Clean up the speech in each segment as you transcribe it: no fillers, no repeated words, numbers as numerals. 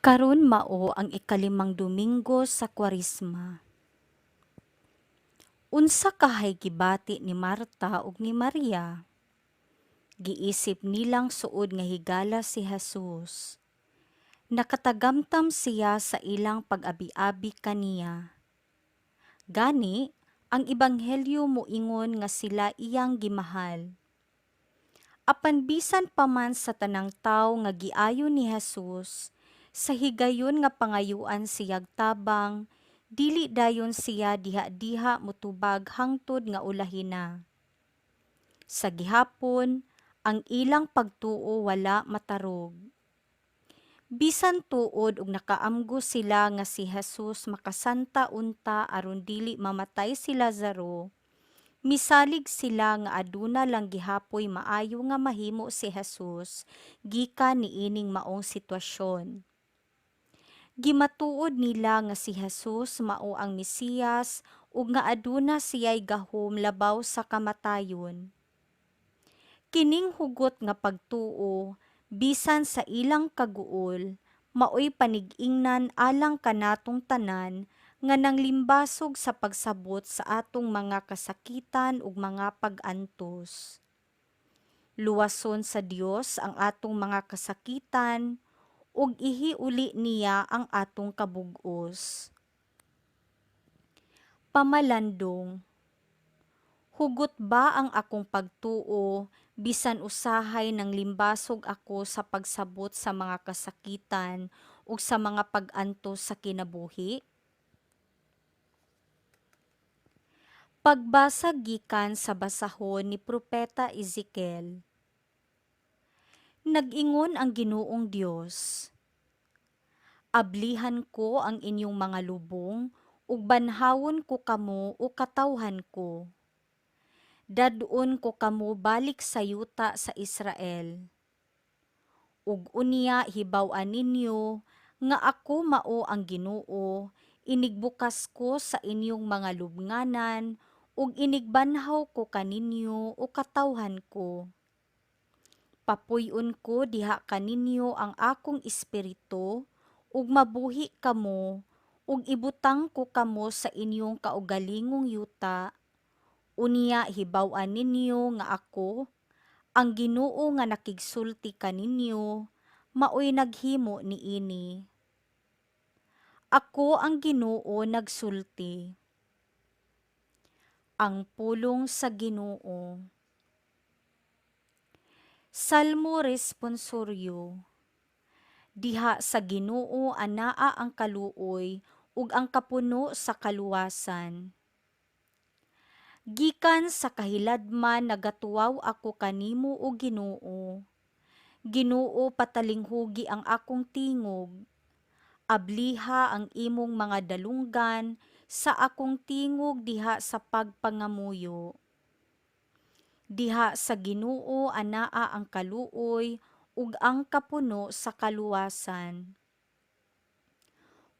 Karon mao ang ikalimang Domingo sa Kwaresma. Unsa kahay gibati ni Marta ug ni Maria? Giisip nilang suod nga higala si Jesus. Nakatagamtam siya sa ilang pag-abi-abi kaniya. Gani, ang Ebanghelyo moingon nga sila iyang gimahal. Apan bisan pa man sa tanang tawo nga giayo ni Jesus, sa higayon nga pangayuan siyag tabang, dili dayon siya diha-diha motubag hangtod nga ulahi na. Sa gihapon, ang ilang pagtuo wala matarog. Bisan tuod og nakaamgo sila nga si Jesus makasanta unta aron dili mamatay si Lazaro, misalig sila nga aduna lang gihapoy maayo nga mahimo si Jesus gikan niining maong sitwasyon. Gimatuod nila nga si Jesus mao ang Mesiyas ug nga aduna siya'y gahom labaw sa kamatayon. Kining hugot nga pagtuo, bisan sa ilang kaguol, maoy panig-ingnan alang kanatong tanan nga nanglimbasog sa pagsabot sa atong mga kasakitan ug mga pag-antos. Luwason sa Dios ang atong mga kasakitan ug ihiuli niya ang atong kabug-os. Pamalandong. Hugot ba ang akong pagtuo bisan usahay nanglimbasog ako sa pagsabot sa mga kasakitan ug sa mga pag-antos sa kinabuhi? Pagbasa gikan sa basahon ni Propeta Ezekiel. Nag-ingon ang Ginoong Dios, Ablihan ko ang inyong mga lubong ug banhawon ko kamo o katawhan ko. Dad-on ko kamo balik sa yuta sa Israel. Ug unya hibaw-a ninyo nga ako mao ang Ginoo, inigbukas ko sa inyong mga lubnganan ug inigbanhaw ko kaninyo o katawhan ko. Papuy-on ko diha kaninyo ang akong espiritu ug mabuhi kamo ug ibutang ko kamo sa inyong kaugalingong yuta. Unya hibaw-an ninyo nga ako, ang Ginoo nga nakigsulti kaninyo, maoy naghimo niini. Ako ang Ginoo nagsulti. Ang pulong sa Ginoo. Salmo responsoryo. Diha sa Ginoo anaa ang kaluoy ug ang kapuno sa kaluwasan. Gikan sa kahiladman nagatuaw ako kanimo, o Ginoo. Ginoo, patalinghugi ang akong tingog. Abliha ang imong mga dalunggan sa akong tingog diha sa pagpangamuyo. Diha sa Ginoo anaa ang kaluoy ug ang kapuno sa kaluwasan.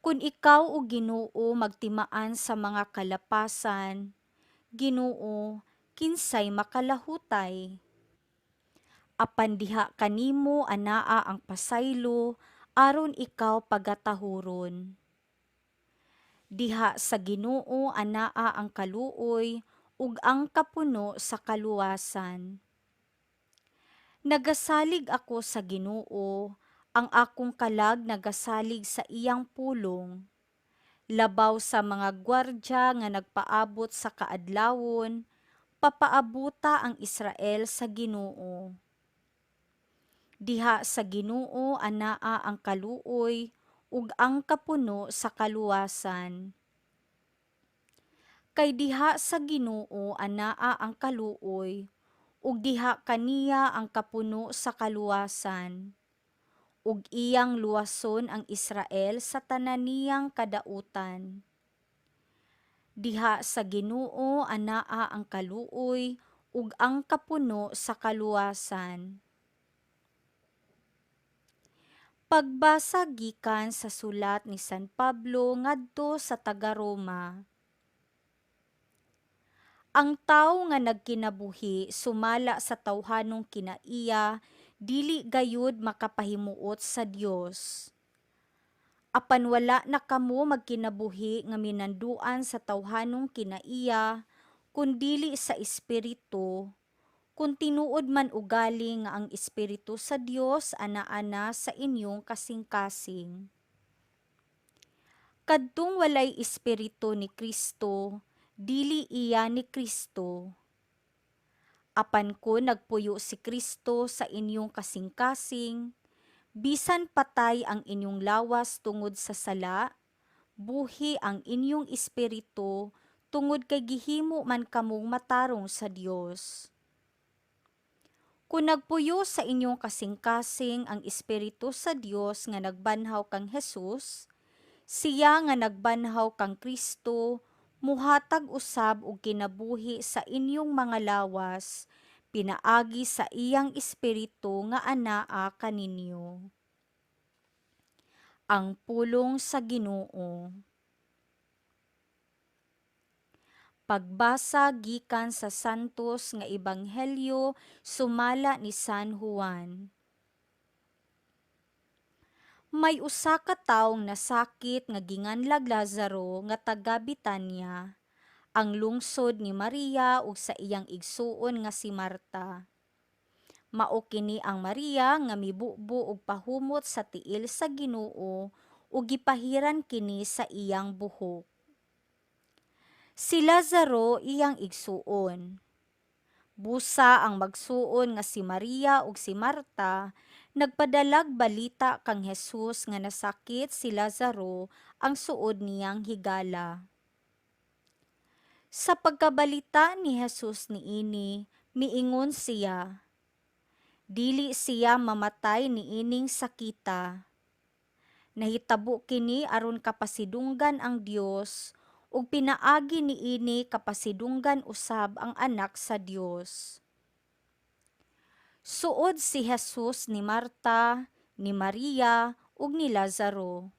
Kun ikaw, o Ginoo, magtimaan sa mga kalapasan, Ginoo, kinsay makalahutay? Apan diha kanimo anaa ang pasaylo aron ikaw pagatahuron. Diha sa Ginoo anaa ang kaluoy ug ang kapuno sa kaluwasan. Nagasalig ako sa Ginoo, ang akong kalag nagasalig sa iyang pulong. Labaw sa mga gwardya nga nagpaabot sa kaadlawon, papaabuta ang Israel sa Ginoo. Diha sa Ginoo anaa ang kaluoy ug ang kapuno sa kaluwasan. Kay diha sa Ginoo anaa ang kaluoy ug diha kaniya ang kapuno sa kaluwasan. Ug iyang luwason ang Israel sa tanan niyang kadautan. Diha sa Ginoo anaa ang kaluoy ug ang kapuno sa kaluwasan. Pagbasa gikan sa sulat ni San Pablo ngadto sa taga-Roma. Ang tawo nga nagkinabuhi sumala sa tawhanong kinaiya dili gayud makapahimuot sa Dios. Apan wala na kamo magkinabuhi nga minanduan sa tawhanong kinaiya, kun dili sa Espiritu, kun tinuod man ugali nga ang Espiritu sa Dios anaa na sa inyong kasing-kasing. Kadtong walay Espiritu ni Kristo, dili iya ni Kristo. Apan kon nagpuyo si Kristo sa inyong kasing-kasing, bisan patay ang inyong lawas tungod sa sala, buhi ang inyong espiritu tungod kay gihimo man kamong matarong sa Dios. Kun nagpuyo sa inyong kasing-kasing ang Espiritu sa Dios nga nagbanhaw kang Jesus, siya nga nagbanhaw kang Kristo muhatag usab og kinabuhi sa inyong mga lawas pinaagi sa iyang Espiritu nga anaa kaninyo. Ang pulong sa Ginoo. Pagbasa gikan sa Santos nga Ebanghelyo sumala ni San Juan. May usa ka tawo nasakit nga ginganlag Lazaro nga taga Betania, ang lungsod ni Maria ug sa iyang igsuon nga si Marta. Mao kini ang Maria nga mibubo og pahumot sa tiil sa Ginoo ug gipahiran kini sa iyang buhok. Si Lazaro iyang igsuon. Busa ang magsuon nga si Maria ug si Marta nagpadalag balita kang Jesus nga nasakit si Lazaro, ang suod niyang higala. Sa pagkabalita ni Jesus niini, miingon siya, "Dili siya mamatay niining sakita. Nahitabo kini aron kapasidunggan ang Dios ug pinaagi niini kapasidunggan usab ang Anak sa Dios." Suod si Jesus ni Marta, ni Maria ug ni Lazaro.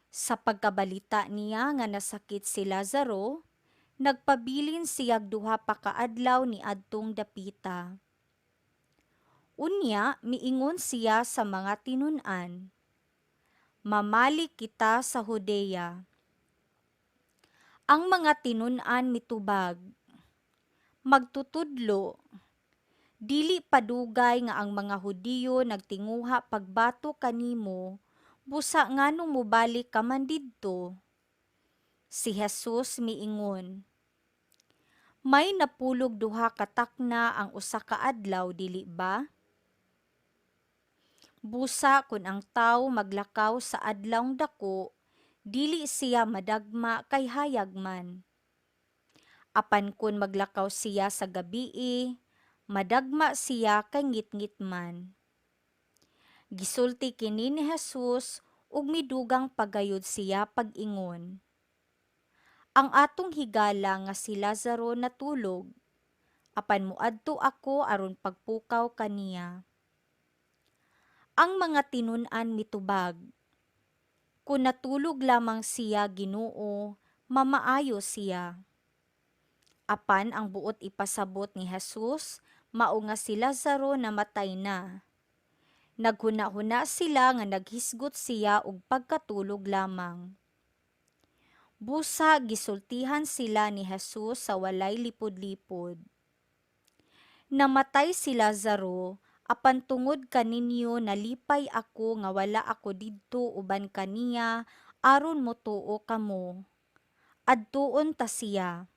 Sa pagkabalita niya nga nasakit si Lazaro, nagpabilin siyag 2 pa ka adlaw niadtong dapita. Unya miingon siya sa mga tinun-an, "Mamali kita sa Judea." Ang mga tinun-an mitubag, "Magtutudlo, dili padugay nga ang mga Hudiyo nagtinguha pagbato kanimo, busa nganong mobalik ka man didto?" Si Jesus miingon, "May napulog 2 ka takna ang usa ka adlaw, dili ba? Busa kun ang tawo maglakaw sa adlawng dako, dili siya madagma kay hayag man. Apan kun maglakaw siya sa gabii, madagma siya kay ngitngit man." Gisulti kini ni Jesus ug midugang pa gayud siya pag-ingon, "Ang atong higala nga si Lazaro natulog, apan moadto ako aron pagpukaw kaniya." Ang mga tinun-an mitubag, "Kun natulog lamang siya, Ginoo, mamaayo siya." Apan ang buot ipasabot ni Jesus mao nga si Lazaro namatay na. Naghuna-huna sila nga naghisgot siya og pagkatulog lamang. Busa gisultihan sila ni Jesus sa walay lipod-lipod. "Namatay si Lazaro, apan tungod kaninyo nalipay ako nga wala ako didto uban kaniya aron motuo kamo. Adtuon ta siya."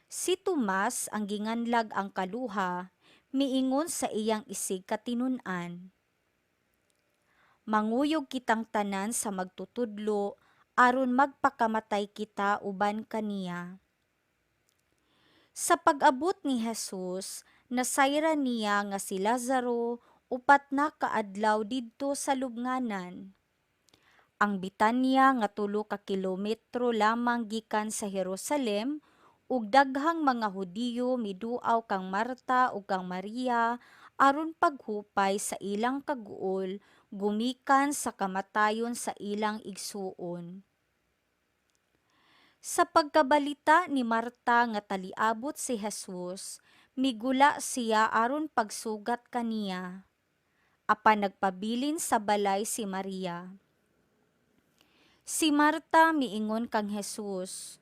Si Tomas, ang ginganlag ang Kaluha, miingon sa iyang isig katinun-an, "Manguyog kitang tanan sa magtutudlo aron magpakamatay kita uban kaniya." Sa pag-abot ni Jesus, nasayran niya nga si Lazaro 4 na ka adlaw didto sa lubnganan. Ang Betania nga 3 ka kilometro lamang gikan sa Jerusalem, ug daghang mga Hudiyo miduaw kang Marta ug kang Maria aron paghupay sa ilang kaguol gumikan sa kamatayon sa ilang igsuon. Sa pagkabalita ni Marta nga taliabot si Jesus, migula siya aron pagsugat kaniya. Apan nagpabilin sa balay si Maria. Si Marta miingon kang Jesus,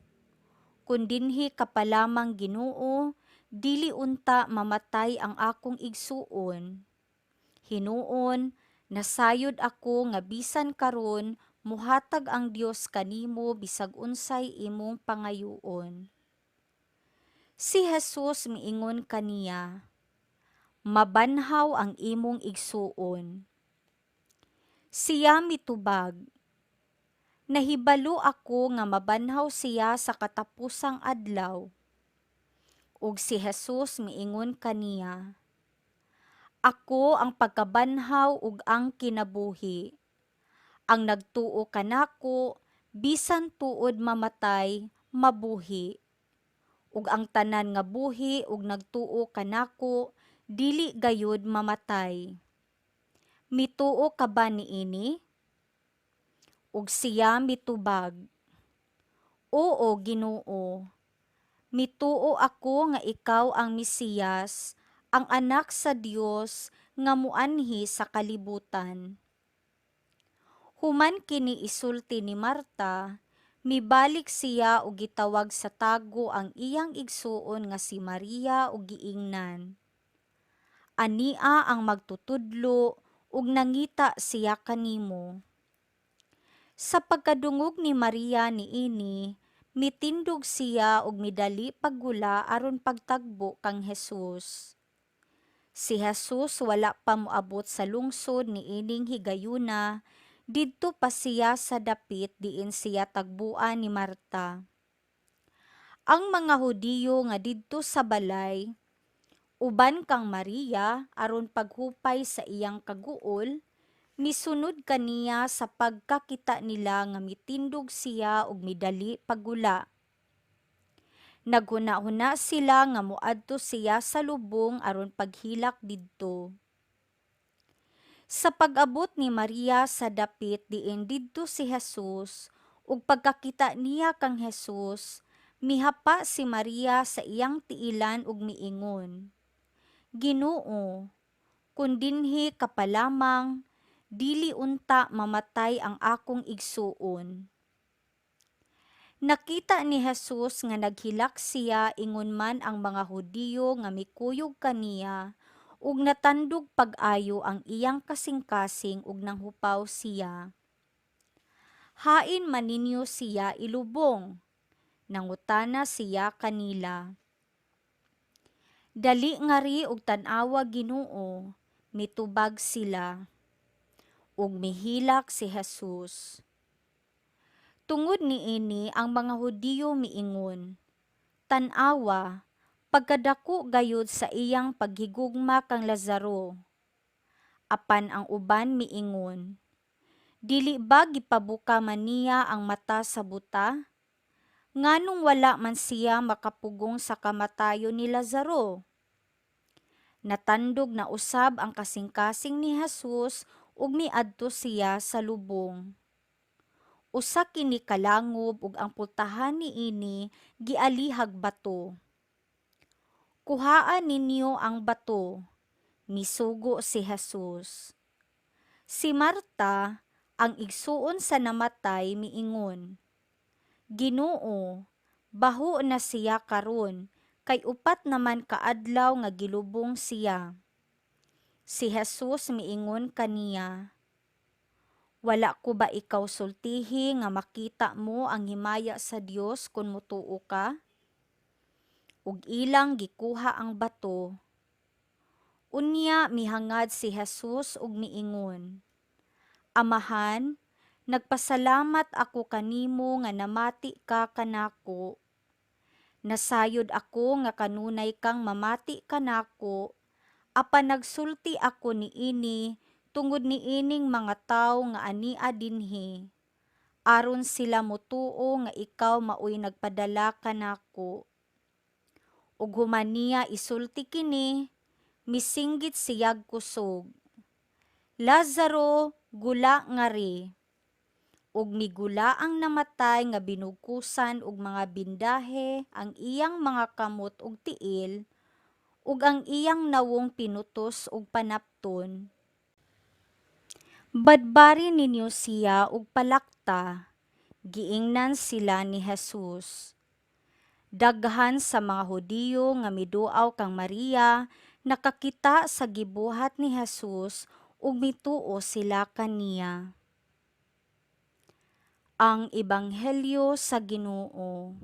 "Kun dinhi ka pa lamang, Ginoo, dili unta mamatay ang akong igsuon. Hinuon, nasayod ako nga bisan karon muhatag ang Dios kanimo bisag unsay imong pangayoon." Si Jesus miingon kaniya, "Mabanhaw ang imong igsuon." Siya mitubag, "Nahibalo ako nga mabanhaw siya sa katapusang adlaw." Ug si Jesus miingon kaniya, "Ako ang pagkabanhaw ug ang kinabuhi. Ang nagtuo kanako, bisan tuod mamatay, mabuhi. Ug ang tanan nga buhi ug nagtuo kanako, dili gayud mamatay. Mituo ka ba niini?" Ug siya mitubag, "Oo, Ginoo. Mituo ako nga ikaw ang Mesiyas, ang Anak sa Dios nga moanhi sa kalibutan." Human kini isulti ni Marta, mibalik siya ug gitawag sa tago ang iyang igsuon nga si Maria ug giingnan, "Ania ang magtutudlo ug nangita siya kanimo." Sa pagkadungog ni Maria niini, mitindog siya ug midali paggula aron pagtagbo kang Jesus. Si Jesus wala pa moabot sa lungsod niining higayuna, didto pa siya sa dapit diin siya tagboan ni Marta. Ang mga Hudiyo nga didto sa balay uban kang Maria aron paghupay sa iyang kaguol, misunod kaniya sa pagkakita nila nga mitindog siya ug midali paggula. Naghunahuna sila nga moadto siya sa lubong aron paghilak didto. Sa pag-abot ni Maria sa dapit diin didto si Jesus ug pagkakita niya kang Jesus, mihapa si Maria sa iyang tiilan ug miingon, "Ginoo, kun dinhi ka pa lamang, dili unta mamatay ang akong igsuon." Nakita ni Jesus nga naghilak siya ingon man ang mga Hudiyo nga mikuyog kaniya ug natandog pag-ayo ang iyang kasingkasing ug nanghupaw siya. "Hain man ninyo siya ilubong?" nangutana siya kanila. "Dali ngari ug tan-awa, Ginoo," mitubag sila. Ug mihilak si Jesus. Tungod niini ang mga Hudiyo miingon, "Tan-awa, pagkadako gayud sa iyang paghigugma kang Lazaro." Apan ang uban miingon, "Dili ba gipabuka man niya ang mata sa buta? Nganong wala man siya makapugong sa kamatayon ni Lazaro?" Natandog na usab ang kasingkasing ni Jesus ug miadto siya sa lubong. Usa kini ka langob ug ang pultahan niini gialihag bato. "Kuhaa ninyo ang bato," misugo si Jesus. Si Marta, ang igsuon sa namatay, miingon, "Ginoo, baho na siya karon kay upat na man ka adlaw nga gilubong siya." Si Jesus miingon kaniya, "Wala ko ba ikaw sultihi nga makita mo ang himaya sa Dios kon motuo ka?" Ug ilang gikuha ang bato. Unya mihangad si Jesus ug miingon, "Amahan, nagpasalamat ako kanimo nga namati ka kanako. Nasayod ako nga kanunay kang mamati kanako, apan nagsulti ako niini tungod niining mga tawo nga ania dinhi, aron sila motuo nga ikaw maoy nagpadala kanako." Ug human niya isulti kini, misinggit siyag kusog, "Lazaro, gula ngari!" Ug migula ang namatay nga binugkusan og mga bendahe ang iyang mga kamot ug tiil, ug ang iyang nawong pinutos og panapton. "Badbari ninyo siya ug palakta. Giingnan sila ni Jesus. Daghan sa mga Hudiyo nga miduaw kang Maria nakakita sa gibuhat ni Jesus ug mituo sila kaniya. Ang Ebanghelyo sa Ginoo.